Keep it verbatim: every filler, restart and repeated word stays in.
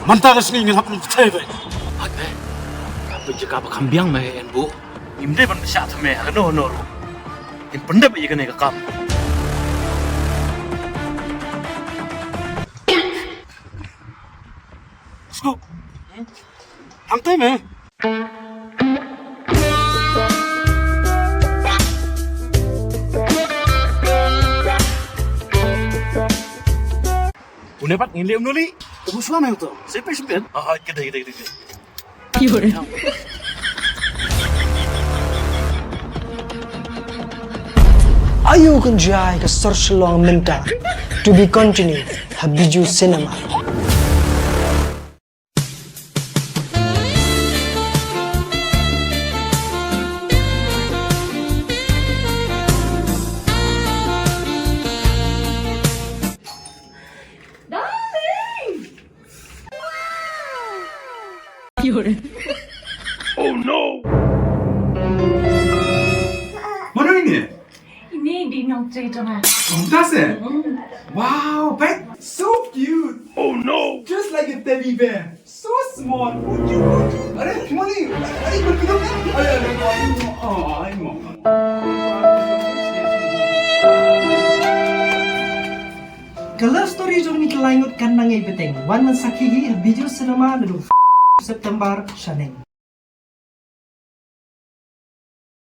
Mynta ka sngi ngin hap ban pynthei beit. Hooid me. Ka pynjaka ba kham biang me en bu. Ngim dei ban pynshah thymmai ha kano kano ruh. Ngin pyndep ïa kane ka kam. Sku. Hangtai me. Une pat ngin leh umno lei? Ubu shuwa me uto. Sai peit shim peit. Ah, ah, kidei, kidei, kidei. Ayu kan jai ka sor Shillong mynta. To be continued ha Bijou Cinema. Darling! Oh no! Mano ini? Ini di nongtrei jong nga. Kumta se? Mm. Wow, but so cute. Oh no! Just like a teddy bear. So small. Uju, uju. Are, mani. Are, berkedok. Are, are, are. Oh, ai, mama. Ka love story jong ngi ki lai ngut kan nang ei beteng. Wan ban sakhi hi ha Bijou Cinema naduh September shaneng.